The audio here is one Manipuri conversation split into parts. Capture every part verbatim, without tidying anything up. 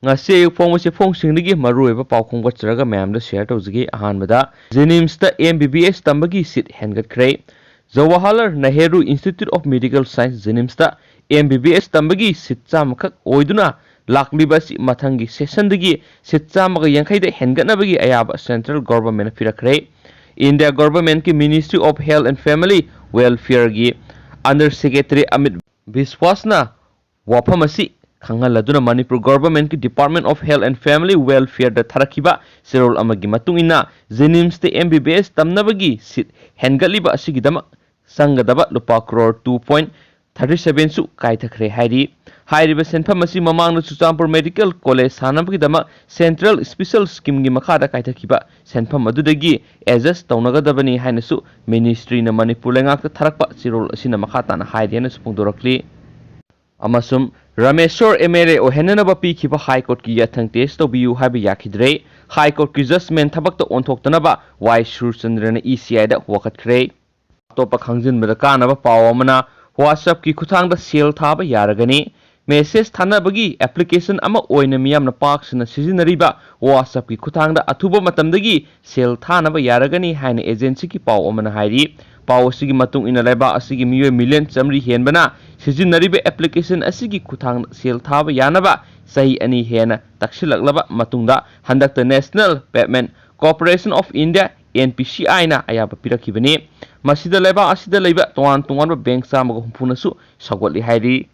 ꯉꯁꯤ ꯑꯌꯨꯛ ꯐꯣꯡꯕ ꯆꯦꯐꯣꯡꯁꯤꯡꯗꯒꯤ ꯃꯔꯨꯑꯣꯏꯕ ꯄꯥꯎ ꯈꯣꯝꯒꯠꯆꯔꯒ ꯃꯌꯥꯝꯗ ꯁꯤꯌꯔ ꯇꯧꯖꯒꯦ꯫ ꯑꯍꯥꯟꯕꯗ, ꯖꯦꯅꯤꯝꯁꯇ ꯑꯦꯝ ꯕꯤ ꯕꯤ ꯑꯦꯁ ꯇꯝꯕꯒꯤ ꯁꯤꯠ ꯍꯦꯟꯒꯠꯈ꯭ꯔꯦ꯫ Jawaharlal Nehru institute of medical science, ꯖꯦꯅꯤꯝꯁꯇ ꯑꯦꯝ ꯕꯤ ꯕꯤ ꯑꯦꯁ ꯇꯝꯕꯒꯤ ꯁꯤꯠ ꯆꯥꯝꯃꯈꯛ ꯑꯣꯏꯗꯨꯅ ꯂꯥꯛꯂꯤꯕ ꯑꯁꯤ ꯃꯊꯪꯒꯤ ꯁꯦꯁꯟꯗꯒꯤ ꯁꯤꯠ ꯆꯥꯝꯃꯒ ꯌꯥꯡꯈꯩꯗ ꯍꯦꯟꯒꯠꯅꯕꯒꯤ ꯑꯌꯥꯕ ꯁꯦꯟꯇ꯭ꯔꯦꯜ ꯒꯣꯚꯔꯟꯃꯦꯟꯠꯅ ꯄꯤꯔꯛꯈ꯭ꯔꯦ꯫ ꯏꯟꯗꯤꯌꯥ ꯒꯣꯚꯔꯟꯃꯦꯟꯠꯀꯤ ministry of health and family ꯋꯦꯜꯐꯤꯌꯔꯒꯤ ꯑꯟꯗꯔ ꯁꯦꯀ꯭ꯔꯦꯇꯔꯤ ꯑꯃꯤꯠ ꯕꯤꯁ꯭ꯋꯥꯁꯅ ꯋꯥꯐꯝ ꯑꯁꯤ ꯈꯪꯍꯜꯂꯗꯨꯅ ꯃꯅꯤꯄꯨꯔ ꯒꯣꯚꯔꯟꯃꯦꯟꯠꯀꯤ department of health and family ꯋꯦꯜꯐꯤꯌꯔꯗ ꯊꯥꯔꯛꯈꯤꯕ ꯆꯦꯔꯣꯜ ꯑꯃꯒꯤ ꯃꯇꯨꯡ ꯏꯟꯅ, ꯖꯦꯅꯤꯝꯁꯇ ꯑꯦꯝ ꯕꯤ ꯕꯤ ꯑꯦꯁ ꯇꯝꯅꯕꯒꯤ ꯁꯤꯠ ꯍꯦꯟꯒꯠꯂꯤꯕ ꯑꯁꯤꯒꯤꯗꯃꯛ ꯆꯪꯒꯗꯕ ꯂꯨꯄꯥ ꯀ꯭ꯔꯣꯔ ꯇꯨ ꯄꯣꯏꯟꯠ ꯊꯥꯔꯇꯤ ꯁꯚꯦꯟꯁꯨ ꯀꯥꯏꯊꯈ꯭ꯔꯦ ꯍꯥꯏꯔꯤ꯫ ꯍꯥꯏꯔꯤꯕ ꯁꯦꯟꯐꯝ ꯑꯁꯤ ꯃꯃꯥꯡꯗ ꯆꯨꯔꯆꯥꯟꯄꯨꯔ ꯃꯦꯗꯤꯀꯦꯜ ꯀꯣꯂꯦꯖ ꯁꯥꯅꯕꯒꯤꯗꯃꯛ ꯁꯦꯟꯇ꯭ꯔꯦꯜ ꯁ꯭ꯄꯦꯁꯦꯜ ꯁ꯭ꯀꯤꯝꯒꯤ ꯃꯈꯥꯗ ꯀꯥꯏꯊꯈꯤꯕ ꯁꯦꯟꯐꯝ ꯑꯗꯨꯗꯒꯤ ꯑꯦꯗꯖꯁ ꯇꯧꯅꯒꯗꯕꯅꯤ ꯍꯥꯏꯅꯁꯨ ꯃꯤꯅꯤꯁꯇ꯭ꯔꯤꯅ ꯃꯅꯤꯄꯨꯔ ꯂꯩꯉꯥꯛꯇ ꯊꯥꯔꯛꯄ ꯆꯦꯔꯣꯜ ꯑꯁꯤꯅ ꯃꯈꯥ ꯇꯥꯅ ꯍꯥꯏꯔꯤ ꯍꯥꯏꯅꯁꯨ ꯐꯣꯡꯗꯣꯔꯛꯂꯤ꯫ ꯑꯃꯁꯨꯡ ꯔꯥꯃꯦꯁ꯭ꯋꯔ ꯑꯦꯝ ꯑꯦꯜ ꯑꯦ ꯑꯣꯏꯍꯟꯅꯅꯕ ꯄꯤꯈꯤꯕ ꯍꯥꯏ ꯀꯣꯔꯠꯀꯤ ꯌꯥꯊꯪ ꯇꯦꯁ ꯇꯧꯕꯤꯌꯨ ꯍꯥꯏꯕ ꯌꯥꯈꯤꯗ꯭ꯔꯦ꯫ ꯍꯥꯏ ꯀꯣꯔꯠꯀꯤ ꯖꯖꯃꯦꯟꯠ ꯊꯕꯛꯇ ꯑꯣꯟꯊꯣꯛꯇꯅꯕ ꯋꯥꯏ ꯁꯨꯔꯆꯟꯗ꯭ꯔꯅ ꯏ ꯁꯤ ꯑꯥꯏꯗ ꯋꯥꯀꯠꯈ꯭ꯔꯦ꯫ ꯑꯇꯣꯞꯄ ꯈꯪꯖꯤꯟꯕꯗ ꯀꯥꯟꯅꯕ ꯄꯥꯎ ꯑꯃꯅ, WhatsAppꯀꯤ ꯈꯨꯠꯊꯥꯡꯗ ꯁꯦꯜ ꯊꯥꯕ ꯌꯥꯔꯒꯅꯤ꯫ ꯃꯦꯁꯦꯖ ꯊꯥꯅꯕꯒꯤ ꯑꯦꯄ꯭ꯂꯤꯀꯦꯁꯟ ꯑꯃ ꯑꯣꯏꯅ ꯃꯤꯌꯥꯝꯅ ꯄꯥꯛ ꯁꯟꯅ ꯁꯤꯖꯤꯟꯅꯔꯤꯕ WhatsAppꯀꯤ ꯈꯨꯠꯊꯥꯡꯗ ꯑꯊꯨꯕ ꯃꯇꯝꯗꯒꯤ ꯁꯦꯜ ꯊꯥꯅꯕ ꯌꯥꯔꯒꯅꯤ ꯍꯥꯏꯅ ꯑꯦꯖꯦꯟꯁꯤꯒꯤ ꯄꯥꯎ ꯑꯃꯅ ꯍꯥꯏꯔꯤ꯫ ꯄꯥꯎ ꯑꯁꯤꯒꯤ ꯃꯇꯨꯡ ꯏꯟꯅ, ꯂꯩꯕꯥꯛ ꯑꯁꯤꯒꯤ ꯃꯤꯑꯣꯏ ꯃꯤꯂꯤꯌꯟ ꯆꯥꯃꯔꯤ ꯍꯦꯟꯕꯅ ꯁꯤꯖꯤꯟꯅꯔꯤꯕ ꯑꯦꯄ꯭ꯂꯤꯀꯦꯁꯟ ꯑꯁꯤꯒꯤ ꯈꯨꯠꯊꯥꯡꯗ ꯁꯦꯜ ꯊꯥꯕ ꯌꯥꯅꯕ ꯆꯍꯤ ꯑꯅꯤ ꯍꯦꯟꯅ ꯇꯛꯁꯤꯜꯂꯛꯂꯕ ꯃꯇꯨꯡꯗ, ꯍꯟꯗꯛꯇ National Payment Corporation of India, N P C I ꯅ ꯑꯌꯥꯕ ꯄꯤꯔꯛꯈꯤꯕꯅꯤ꯫ ꯃꯁꯤꯗ ꯂꯩꯕꯥꯛ ꯑꯁꯤꯗ ꯂꯩꯕ ꯇꯣꯉꯥꯟ ꯇꯣꯉꯥꯟꯕ ꯕꯦꯡꯛ ꯆꯥꯝꯃꯒ ꯍꯨꯝꯐꯨꯅꯁꯨ ꯁꯧꯒꯠꯂꯤ ꯍꯥꯏꯔꯤ꯫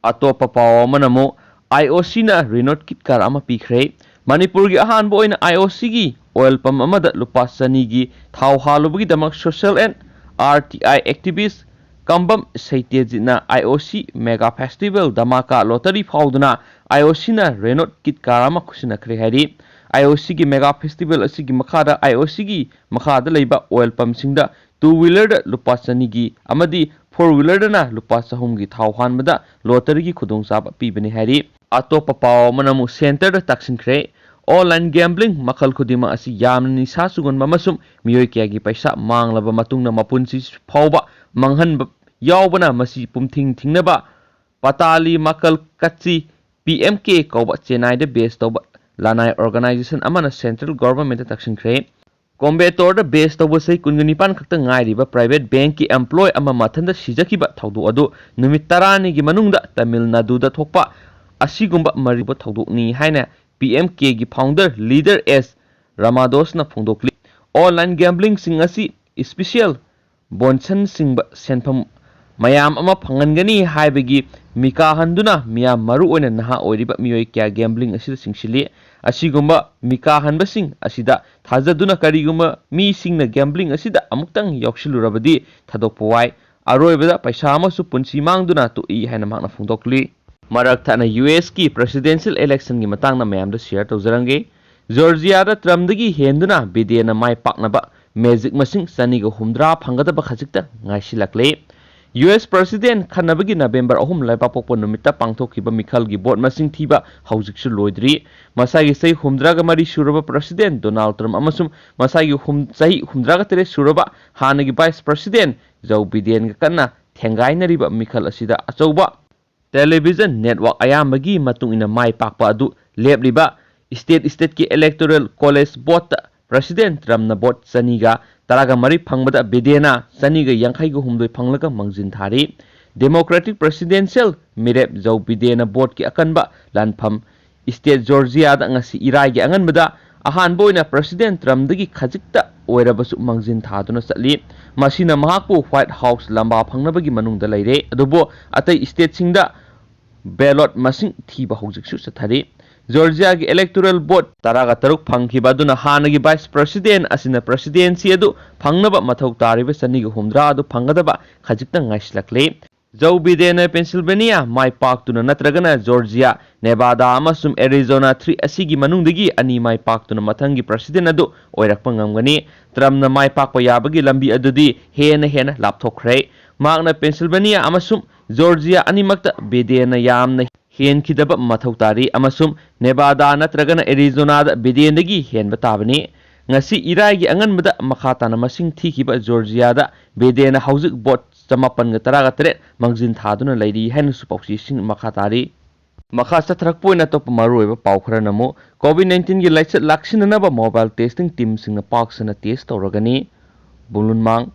ꯑꯇꯣꯞꯄ ꯄꯥꯎ ꯑꯃꯅ ꯑꯃꯨꯛ, IOCꯅ ꯔꯦꯅꯣꯜꯗ ꯀꯤꯠ ꯀꯥꯔ ꯑꯃ ꯄꯤꯈ꯭ꯔꯦ꯫ ꯃꯅꯤꯄꯨꯔꯒꯤ ꯑꯍꯥꯟꯕ ꯑꯣꯏꯅ IOCꯒꯤ ꯑꯣꯏꯜ ꯄꯝ ꯑꯃꯗ ꯂꯨꯄꯥ ꯆꯅꯤꯒꯤ ꯊꯥꯎ ꯍꯥꯜꯂꯨꯕꯒꯤꯗꯃꯛ social and R T I activist ꯀꯝꯕꯝ ꯁꯩꯇ꯭ꯌꯖꯤꯠꯅ IOC Mega Festival Dhamaka Lottery ꯐꯥꯎꯗꯨꯅ IOCꯅ ꯔꯦꯅꯣꯜꯗ ꯀꯤꯠ ꯀꯥꯔ ꯑꯃ ꯈꯨꯠꯁꯤꯟꯅꯈ꯭ꯔꯦ ꯍꯥꯏꯔꯤ꯫ IOCꯒꯤ Mega Festival ꯑꯁꯤꯒꯤ ꯃꯈꯥꯗ IOCꯒꯤ ꯃꯈꯥꯗ ꯂꯩꯕ ꯑꯣꯏꯜ ꯄꯝꯁꯤꯡꯗ two wheelerꯗ ꯂꯨꯄꯥ ꯆꯅꯤꯒꯤ ꯑꯃꯗꯤ four wheelerꯗꯅ ꯂꯨꯄꯥ ꯆꯍꯨꯝꯒꯤ ꯊꯥꯎ ꯍꯥꯟꯕꯗ ꯂꯣꯇꯔꯤꯒꯤ ꯈꯨꯗꯣꯡꯆꯥꯕ ꯄꯤꯕꯅꯤ ꯍꯥꯏꯔꯤ꯫ ꯑꯇꯣꯞꯄ ꯄꯥꯎ ꯑꯃꯅ ꯑꯃꯨꯛ ꯁꯦꯟꯇꯔꯗ ꯇꯥꯛꯁꯤꯟꯈ꯭ꯔꯦ꯫ Online gambling ꯃꯈꯜ ꯈꯨꯗꯤꯡꯃꯛ ꯑꯁꯤ ꯌꯥꯝꯅ ꯅꯤꯁꯥ ꯆꯨꯒꯟꯕ ꯑꯃꯁꯨꯡ ꯃꯤꯑꯣꯏ ꯀꯌꯥꯒꯤ ꯄꯩꯁꯥ ꯃꯥꯡꯂꯕ ꯃꯇꯨꯡꯗ ꯃꯄꯨꯟꯁꯤ ꯐꯥꯎꯕ ꯃꯥꯡꯍꯟꯕ ꯌꯥꯎꯕꯅ, ꯃꯁꯤ ꯄꯨꯝꯊꯤꯡ ꯊꯤꯡꯅꯕ ꯄꯇꯥꯂꯤ ꯃꯀꯜ ꯀꯠꯁꯤ ꯄꯤ ꯑꯦꯝ ꯀꯦ ꯀꯧꯕ ꯆꯦꯟꯅꯥꯏꯗ ꯕꯦꯁ ꯇꯧꯕ ꯂꯅꯥꯏ ꯑꯣꯔꯒꯅꯥꯏꯖꯦꯁꯟ ꯑꯃꯅ ꯁꯦꯟꯇ꯭ꯔꯦꯜ ꯒꯣꯚꯔꯟꯃꯦꯟꯠꯇ ꯇꯛꯁꯤꯟꯈ꯭ꯔꯦ꯫ ꯀꯣꯝꯕꯦꯇꯣꯔꯗ ꯕꯦꯁ ꯇꯧꯕ ꯆꯍꯤ ꯀꯨꯟꯒ ꯅꯤꯄꯥꯟ ꯈꯛꯇ ꯉꯥꯏꯔꯤꯕ ꯄ꯭ꯔꯥꯏꯚꯦꯠ ꯕꯦꯡꯛꯀꯤ ꯑꯦꯝꯄ꯭ꯂꯣꯏ ꯑꯃ ꯃꯊꯟꯇ ꯁꯤꯖꯈꯤꯕ ꯊꯧꯗꯣꯛ ꯑꯗꯨ ꯅꯨꯃꯤꯠ ꯇꯔꯥꯅꯤꯒꯤ ꯃꯅꯨꯡꯗ ꯇꯥꯃꯤꯜ ꯅꯥꯗꯨꯗ ꯊꯣꯛꯄ ꯑꯁꯤꯒꯨꯝꯕ ꯃꯔꯤꯕ ꯊꯧꯗꯣꯛꯅꯤ ꯍꯥꯏꯅ ꯄꯤ ꯑꯦꯝ ꯀꯦꯒꯤ ꯐꯥꯎꯟꯗꯔ ꯂꯤꯗꯔ ꯑꯦꯁ ꯔꯥꯃꯥꯗꯣꯁꯅ ꯐꯣꯡꯗꯣꯛꯂꯤ꯫ ꯑꯣꯟꯂꯥꯏꯟ ꯒꯦꯝꯕ꯭ꯂꯤꯡꯁꯤꯡ ꯑꯁꯤ ꯏꯁꯄꯤꯁꯤꯌꯦꯜ ꯕꯣꯟꯁꯟꯁꯤꯡꯕ ꯁꯦꯟꯐꯝ ꯃꯌꯥꯝ ꯑꯃ ꯐꯪꯍꯟꯒꯅꯤ ꯍꯥꯏꯕꯒꯤ ꯃꯤꯀꯥ ꯍꯟꯗꯨꯅ ꯃꯤꯌꯥꯝ, ꯃꯔꯨ ꯑꯣꯏꯅ ꯅꯍꯥ ꯑꯣꯏꯔꯤꯕ ꯃꯤꯑꯣꯏ ꯀꯌꯥ ꯒꯦꯝꯕ꯭ꯂꯤꯡ ꯑꯁꯤꯗ ꯆꯤꯡꯁꯤꯜꯂꯤ꯫ ꯑꯁꯤꯒꯨꯝꯕ ꯃꯤꯀꯥ ꯍꯟꯕꯁꯤꯡ ꯑꯁꯤꯗ ꯊꯥꯖꯗꯨꯅ ꯀꯔꯤꯒꯨꯝꯕ ꯃꯤꯁꯤꯡꯅ ꯒꯦꯝꯕ꯭ꯂꯤꯡ ꯑꯁꯤꯗ ꯑꯃꯨꯛꯇꯪ ꯌꯥꯎꯁꯤꯜꯂꯨꯔꯕꯗꯤ ꯊꯥꯗꯣꯛꯄ ꯋꯥꯏ꯫ ꯑꯔꯣꯏꯕꯗ ꯄꯩꯁꯥ ꯑꯃꯁꯨ ꯄꯨꯟꯁꯤ ꯃꯥꯡꯗꯨꯅ ꯇꯣꯛꯏ ꯍꯥꯏꯅ ꯃꯍꯥꯛꯅ ꯐꯣꯡꯗꯣꯛꯂꯤ꯫ ꯃꯔꯛ ꯊꯠꯅ ꯌꯨ ꯑꯦꯁꯀꯤ ꯄ꯭ꯔꯦꯁꯤꯗꯦꯟꯁꯤꯌꯦꯜ ꯏꯂꯦꯛꯁꯟꯒꯤ ꯃꯇꯥꯡꯗ ꯃꯌꯥꯝꯗ ꯁꯤꯌꯔ ꯇꯧꯖꯔꯝꯒꯦ꯫ ꯖꯣꯔꯖꯤꯌꯥꯗ ꯇ꯭ꯔꯝꯗꯒꯤ ꯍꯦꯟꯗꯨꯅ ꯕꯤꯗꯦꯟꯅ ꯃꯥꯏ ꯄꯥꯛꯅꯕ ꯃꯦꯖꯤꯛ ꯃꯁꯤꯡ ꯆꯅꯤꯒ ꯍꯨꯝꯗ꯭ꯔꯥ ꯐꯪꯒꯗꯕ ꯈꯖꯤꯛꯇ ꯉꯥꯏꯁꯤꯜꯂꯛꯂꯦ꯫ ꯌꯨ ꯑꯦꯁ ꯄ꯭ꯔꯦꯁꯤꯗꯦꯟꯠ ꯈꯟꯅꯕꯒꯤ ꯅꯕꯦꯝꯕꯔ ꯑꯍꯨꯝ ꯂꯩꯕꯥꯛꯄꯣꯛꯄ ꯅꯨꯃꯤꯠꯇ ꯄꯥꯡꯊꯣꯛꯈꯤꯕ ꯃꯤꯈꯜꯒꯤ ꯚꯣꯠ ꯃꯁꯤꯡ ꯊꯤꯕ ꯍꯧꯖꯤꯛꯁꯨ ꯂꯣꯏꯗ꯭ꯔꯤ꯫ ꯃꯁꯥꯒꯤ ꯆꯍꯤ ꯍꯨꯝꯗ꯭ꯔꯥꯒ ꯃꯔꯤ ꯁꯨꯔꯕ ꯄ꯭ꯔꯦꯁꯤꯗꯦꯟꯠ ꯗꯣꯅꯥꯜꯗ ꯇ꯭ꯔꯝꯞ ꯑꯃꯁꯨꯡ ꯃꯁꯥꯒꯤ ꯍꯨꯝ-, ꯆꯍꯤ ꯍꯨꯝꯗ꯭ꯔꯥꯒ ꯇꯔꯦꯠ ꯁꯨꯔꯕ ꯍꯥꯟꯅꯒꯤ ꯚꯥꯏꯁ ꯄ꯭ꯔꯦꯁꯤꯗꯦꯟꯠ ꯖꯣ ꯕꯤꯗꯦꯟꯒ ꯀꯟꯅ ꯊꯦꯡꯒꯥꯏꯅꯔꯤꯕ ꯃꯤꯈꯜ ꯑꯁꯤꯗ ꯑꯆꯧꯕ ꯇꯦꯂꯤꯚꯤꯖꯟ ꯅꯦꯠꯋꯥꯔꯛ ꯑꯌꯥꯝꯕꯒꯤ ꯃꯇꯨꯡ ꯏꯟꯅ ꯃꯥꯏ ꯄꯥꯛꯄ ꯑꯗꯨ ꯂꯦꯞꯂꯤꯕ ꯁ꯭ꯇꯦꯠ ꯁ꯭ꯇꯦꯠꯀꯤ ꯏꯂꯦꯛꯇꯣꯔꯦꯜ ꯀꯣꯂꯦꯖ ꯚꯣꯠꯇ ꯄ꯭ꯔꯦꯁꯤꯗꯦꯟꯠ ꯇ꯭ꯔꯝꯞꯅ ꯚꯣꯠ ꯆꯅꯤꯒ ꯇꯔꯥꯒ ꯃꯔꯤ ꯐꯪꯕꯗ ꯕꯤꯗꯦꯟꯅ ꯆꯅꯤꯒ ꯌꯥꯡꯈꯩꯒ ꯍꯨꯝꯗꯣꯏ ꯐꯪꯂꯒ ꯃꯥꯡꯖꯤꯟ ꯊꯥꯔꯤ꯫ ꯗꯦꯃꯣꯀ꯭ꯔꯦꯇꯤꯛ ꯄ꯭ꯔꯦꯁꯤꯗꯦꯟꯁꯤꯌꯦꯜ ꯃꯤꯔꯦꯞ ꯖꯣ ꯕꯤꯗꯦꯟꯅ ꯚꯣꯠꯀꯤ ꯑꯀꯟꯕ ꯂꯥꯟꯐꯝ ꯁ꯭ꯇꯦꯠ ꯖꯣꯔꯖꯤꯌꯥꯗ ꯉꯁꯤ ꯏꯔꯥꯏꯒꯤ ꯑꯉꯟꯕꯗ ꯑꯍꯥꯟꯕ ꯑꯣꯏꯅ ꯄ꯭ꯔꯦꯁꯤꯗꯦꯟꯠ ꯇ꯭ꯔꯝꯞꯗꯒꯤ ꯈꯖꯤꯛꯇ ꯑꯣꯏꯔꯕꯁꯨ ꯃꯥꯡꯖꯤꯟ ꯊꯥꯗꯨꯅ ꯆꯠꯂꯤ꯫ ꯃꯁꯤꯅ ꯃꯍꯥꯛꯄꯨ ꯋꯥꯏꯠ ꯍꯥꯎꯁ ꯂꯝꯕꯥ ꯐꯪꯅꯕꯒꯤ ꯃꯅꯨꯡꯗ ꯂꯩꯔꯦ꯫ ꯑꯗꯨꯕꯨ ꯑꯇꯩ ꯁ꯭ꯇꯦꯠꯁꯤꯡꯗ ꯕꯦꯂꯣꯠ ꯃꯁꯤꯡ ꯊꯤꯕ ꯍꯧꯖꯤꯛꯁꯨ ꯆꯠꯊꯔꯤ꯫ ꯖꯣꯔꯖꯤꯌꯥꯒꯤ ꯏꯂꯦꯛꯇꯣꯔꯦꯜ ꯚꯣꯠ ꯇꯔꯥꯒ ꯇꯔꯨꯛ ꯐꯪꯈꯤꯕ ꯑꯗꯨꯅ ꯍꯥꯟꯅꯒꯤ ꯚꯥꯏꯁ ꯄ꯭ꯔꯦꯁꯤꯗꯦꯟꯠ ꯑꯁꯤꯅ ꯄ꯭ꯔꯦꯁꯤꯗꯦꯟꯁꯤ ꯑꯗꯨ ꯐꯪꯅꯕ ꯃꯊꯧ ꯇꯥꯔꯤꯕ ꯆꯅꯤꯒ ꯍꯨꯝꯗ꯭ꯔꯥ ꯑꯗꯨ ꯐꯪꯒꯗꯕ ꯈꯖꯤꯛꯇ ꯉꯥꯏꯁꯤꯜꯂꯛꯂꯦ꯫ ꯖꯣ ꯕꯤꯗꯦꯟꯅ ꯄꯦꯟꯁꯤꯜꯚꯦꯅꯤꯌꯥ ꯃꯥꯏ ꯄꯥꯛꯇꯨꯅ ꯅꯠꯇ꯭ꯔꯒꯅ ꯖꯣꯔꯖꯤꯌꯥ, ꯅꯦꯚꯥꯗꯥ ꯑꯃꯁꯨꯡ ꯑꯦꯔꯤꯖꯣꯅꯥ ꯊ꯭ꯔꯤ ꯑꯁꯤꯒꯤ ꯃꯅꯨꯡꯗꯒꯤ ꯑꯅꯤ ꯃꯥꯏ ꯄꯥꯛꯇꯨꯅ ꯃꯊꯪꯒꯤ ꯄ꯭ꯔꯦꯁꯤꯗꯦꯟꯠ ꯑꯗꯨ ꯑꯣꯏꯔꯛꯄ ꯉꯝꯒꯅꯤ꯫ ꯇ꯭ꯔꯝꯞꯅ ꯃꯥꯏ ꯄꯥꯛꯄ ꯌꯥꯕꯒꯤ ꯂꯝꯕꯤ ꯑꯗꯨꯗꯤ ꯍꯦꯟꯅ ꯍꯦꯟꯅ ꯂꯥꯞꯊꯣꯛꯈ꯭ꯔꯦ꯫ ꯃꯍꯥꯛꯅ ꯄꯦꯟꯁꯤꯜꯚꯦꯅꯤꯌꯥ ꯑꯃꯁꯨꯡ ꯖꯣꯔꯖꯤꯌꯥ ꯑꯅꯤꯃꯛꯇ ꯕꯤꯗꯦꯟꯅ ꯌꯥꯝꯅ ꯍꯦꯟꯈꯤꯗꯕ ꯃꯊꯧ ꯇꯥꯔꯤ ꯑꯃꯁꯨꯡ ꯅꯦꯚꯥꯗꯥ ꯅꯠꯇ꯭ꯔꯒꯅ ꯑꯦꯔꯤꯖꯣꯅꯥꯗ ꯕꯤꯗꯦꯟꯗꯒꯤ ꯍꯦꯟꯕ ꯇꯥꯕꯅꯤ꯫ ꯉꯁꯤ ꯏꯔꯥꯏꯒꯤ ꯑꯉꯟꯕꯗ ꯃꯈꯥ ꯇꯥꯅ ꯃꯁꯤꯡ ꯊꯤꯈꯤꯕ ꯖꯣꯔꯖꯤꯌꯥꯗ ꯕꯤꯗꯦꯟꯅ ꯍꯧꯖꯤꯛ ꯚꯣꯠ ꯆꯃꯥꯄꯟꯒ ꯇꯔꯥꯒ ꯇꯔꯦꯠ ꯃꯥꯡꯖꯤꯟ ꯊꯥꯗꯨꯅ ꯂꯩꯔꯤ ꯍꯥꯏꯅꯁꯨ ꯄꯥꯎꯆꯦꯁꯤꯡ ꯃꯈꯥ ꯇꯥꯔꯤ꯫ ꯃꯈꯥ ꯆꯠꯊꯔꯛꯄ ꯑꯣꯏꯅ ꯑꯇꯣꯞꯄ ꯃꯔꯨꯑꯣꯏꯕ ꯄꯥꯎ ꯈꯔꯅ ꯑꯃꯨꯛ COVID nineteen ꯒꯤ ꯂꯥꯏꯆꯠ ꯂꯥꯛꯁꯤꯟꯅꯅꯕ mobile testing team ꯁꯤꯡꯅ ꯄꯥꯛ ꯁꯟꯅ test ꯇꯧꯔꯒꯅꯤ꯫ ꯕꯨꯂꯨꯟꯃꯥꯡ꯫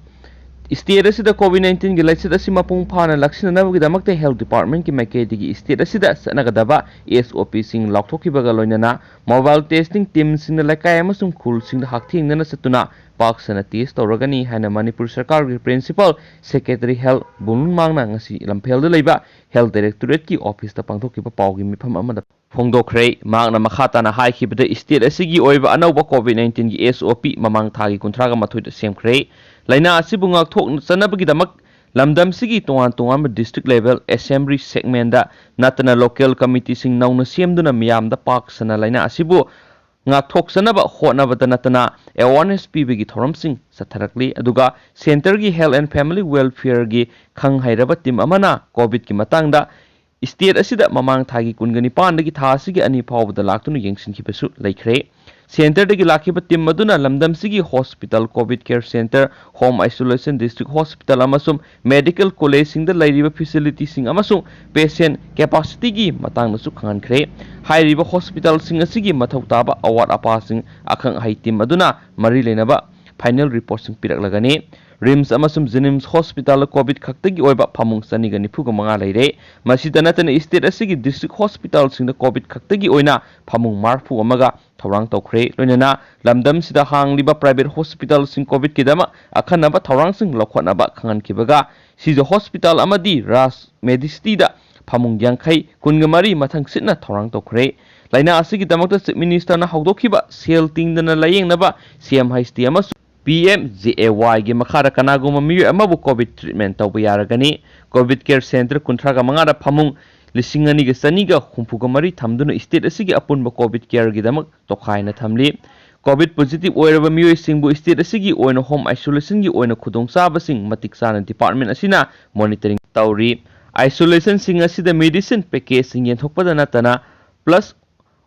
State ꯑꯁꯤꯗ COVID nineteen ꯒꯤ ꯂꯥꯏꯆꯠ ꯑꯁꯤ ꯃꯄꯨꯡ ꯐꯥꯅ ꯂꯥꯛꯁꯤꯟꯅꯅꯕꯒꯤꯗꯃꯛꯇ Health Department ꯀꯤ ꯃꯥꯏꯀꯩꯗꯒꯤ state ꯑꯁꯤꯗ ꯆꯠꯅꯒꯗꯕ S O P ꯁꯤꯡ ꯂꯥꯎꯊꯣꯛꯈꯤꯕꯒ ꯂꯣꯏꯅꯅ mobile testing team ꯁꯤꯡꯅ ꯂꯩꯀꯥꯏ ꯑꯃꯁꯨꯡ ꯈꯨꯜꯁꯤꯡꯗ ꯍꯛꯊꯦꯡꯅꯅ ꯆꯠꯇꯨꯅ ꯄꯥꯛ ꯁꯟꯅ test ꯇꯧꯔꯒꯅꯤ ꯍꯥꯏꯅ ꯃꯅꯤꯄꯨꯔ ꯁꯔꯀꯥꯔꯒꯤ Principal Secretary Health ꯕꯨꯂꯨꯟꯃꯥꯡꯅ ꯉꯁꯤ ꯂꯝꯐꯦꯜꯗ ꯂꯩꯕ Health Directorate ꯀꯤ office ꯇ ꯄꯥꯡꯊꯣꯛꯈꯤꯕ ꯄꯥꯎꯒꯤ ꯃꯤꯐꯝ ꯑꯃꯗ ꯐꯣꯡꯗꯣꯛꯈ꯭ꯔꯦ꯫ ꯃꯍꯥꯛꯅ ꯃꯈꯥ ꯇꯥꯅ ꯍꯥꯏꯈꯤꯕꯗ, state ꯑꯁꯤꯒꯤ ꯑꯣꯏꯕ ꯑꯅꯧꯕ COVID nineteen ꯒꯤ S O P ꯃꯃꯥꯡ ꯊꯥꯒꯤ ꯀꯨꯟꯊ꯭ꯔꯥꯒ ꯃꯥꯊꯣꯏꯗ ꯁꯦꯝꯈ꯭ꯔꯦ꯫ ꯂꯥꯏꯅꯥ ꯑꯁꯤꯕꯨ ꯉꯥꯛꯊꯣꯛꯆꯅꯕꯒꯤꯗꯃꯛ ꯂꯝꯗꯝꯁꯤꯒꯤ ꯇꯣꯉꯥꯟ ꯇꯣꯉꯥꯟꯕ district level assembly segment ꯅꯠꯇꯅ local committee ꯁꯤꯡ ꯅꯧꯅ ꯁꯦꯝꯗꯨꯅ ꯃꯤꯌꯥꯝꯗ ꯄꯥꯛ ꯁꯟꯅ ꯂꯥꯏꯅꯥ ꯑꯁꯤꯕꯨ ꯉꯥꯛꯊꯣꯛꯆꯅꯕ ꯍꯣꯠꯅꯕꯗ ꯅꯠꯇꯅ awareness ꯄꯤꯕꯒꯤ ꯊꯧꯔꯝꯁꯤꯡ ꯆꯠꯊꯔꯛꯂꯤ꯫ ꯑꯗꯨꯒ centre ꯒꯤ Health and Family Welfare ꯒꯤ ꯈꯪ ꯍꯩꯔꯕ team ꯑꯃꯅ COVID ꯀꯤ ꯃꯇꯥꯡꯗ state ꯑꯁꯤꯗ ꯃꯃꯥꯡ ꯊꯥꯒꯤ ꯀꯨꯟꯒ ꯅꯤꯄꯥꯟꯗꯒꯤ ꯊꯥ ꯑꯁꯤꯒꯤ ꯑꯅꯤ ꯐꯥꯎꯕꯗ ꯂꯥꯛꯇꯨꯅ ꯌꯦꯡꯁꯤꯟꯈꯤꯕꯁꯨ ꯂꯩꯈ꯭ꯔꯦ꯫ Centre ꯗꯒꯤ ꯂꯥꯛꯈꯤꯕ team ꯑꯗꯨꯅ ꯂꯝꯗꯝꯁꯤꯒꯤ hospital, COVID care centre, home isolation, district hospital ꯑꯃꯁꯨꯡ medical college ꯁꯤꯡꯗ ꯂꯩꯔꯤꯕ facility ꯁꯤꯡ ꯑꯃꯁꯨꯡ patient capacity ꯒꯤ ꯃꯇꯥꯡꯗꯁꯨ ꯈꯪꯍꯟꯈ꯭ꯔꯦ꯫ ꯍꯥꯏꯔꯤꯕ hospital ꯁꯤꯡ ꯑꯁꯤꯒꯤ ꯃꯊꯧ ꯇꯥꯕ ꯑꯋꯥꯠ ꯑꯄꯥꯁꯤꯡ ꯑꯈꯪ ꯑꯍꯩ team ꯑꯗꯨꯅ ꯃꯔꯤ ꯂꯩꯅꯕ final report ꯁꯤꯡ ꯄꯤꯔꯛꯂꯒꯅꯤ꯫ RIMS ꯑꯃꯁꯨꯡ JNIMS hospital ꯗ COVID ꯈꯛꯇꯒꯤ ꯑꯣꯏꯕ ꯐꯃꯨꯡ ꯆꯅꯤꯒ ꯅꯤꯐꯨꯒ ꯃꯉꯥ ꯂꯩꯔꯦ꯫ ꯃꯁꯤꯗ ꯅꯠꯇꯅ state ꯑꯁꯤꯒꯤ district hospital ꯁꯤꯡꯗ COVID ꯈꯛꯇꯒꯤ ꯑꯣꯏꯅ ꯐꯃꯨꯡ ꯃꯔꯤꯐꯨ ꯑꯃꯒ ꯊꯧꯔꯥꯡ ꯇꯧꯈ꯭ꯔꯦ꯫ ꯂꯣꯏꯅꯅ ꯂꯝꯗꯝꯁꯤꯗ ꯍꯥꯡꯂꯤꯕ private hospital ꯁꯤꯡ COVID ꯀꯤꯗꯃꯛ ꯑꯈꯟꯅꯕ ꯊꯧꯔꯥꯡꯁꯤꯡ ꯂꯧꯈꯠꯅꯕ ꯈꯪꯍꯟꯈꯤꯕꯒ, ꯁꯤꯖ hospital ꯑꯃꯗꯤ Raj Medicity ꯗ ꯐꯃꯨꯡ ꯌꯥꯡꯈꯩ, ꯀꯨꯟꯒ ꯃꯔꯤ ꯃꯊꯪꯁꯤꯠꯅ ꯊꯧꯔꯥꯡ ꯇꯧꯈ꯭ꯔꯦ꯫ ꯂꯥꯏꯅꯥ ꯑꯁꯤꯒꯤꯗꯃꯛꯇ Chief Minister ꯅ ꯍꯧꯗꯣꯛꯈꯤꯕ ꯁꯦꯜ ꯇꯤꯡꯗꯅ ꯂꯥꯌꯦꯡꯅꯕ C M H T ꯑꯃꯁꯨꯡ P M J A Y ꯒꯤ ꯃꯈꯥꯗ ꯀꯅꯥꯒꯨꯝꯕ ꯃꯤꯑꯣꯏ ꯑꯃꯕꯨ COVID treatment ꯇꯧꯕ ꯌꯥꯔꯒꯅꯤ꯫ COVID care centre ꯀꯨꯟꯊ꯭ꯔꯥꯒ ꯃꯉꯥꯗ ꯐꯃꯨꯡ ꯂꯤꯁꯤꯡ ꯑꯅꯤꯒ ꯆꯅꯤꯒ ꯍꯨꯝꯐꯨꯒ ꯃꯔꯤ ꯊꯝꯗꯨꯅ state ꯑꯁꯤꯒꯤ ꯑꯄꯨꯟꯕ COVID care ꯒꯤꯗꯃꯛ ꯇꯣꯈꯥꯏꯅ ꯊꯝꯂꯤ꯫ COVID positive ꯑꯣꯏꯔꯕ ꯃꯤꯑꯣꯏꯁꯤꯡꯕꯨ state ꯑꯁꯤꯒꯤ ꯑꯣꯏꯅ home isolation ꯒꯤ ꯑꯣꯏꯅ ꯈꯨꯗꯣꯡꯆꯥꯕꯁꯤꯡ ꯃꯇꯤꯛ ꯆꯥꯅ department ꯑꯁꯤꯅ monitoring ꯇꯧꯔꯤ꯫ Isolation ꯁꯤꯡ ꯑꯁꯤꯗ medicine package ꯁꯤꯡ ꯌꯦꯟꯊꯣꯛꯄꯗ ꯅꯠꯇꯅ pulse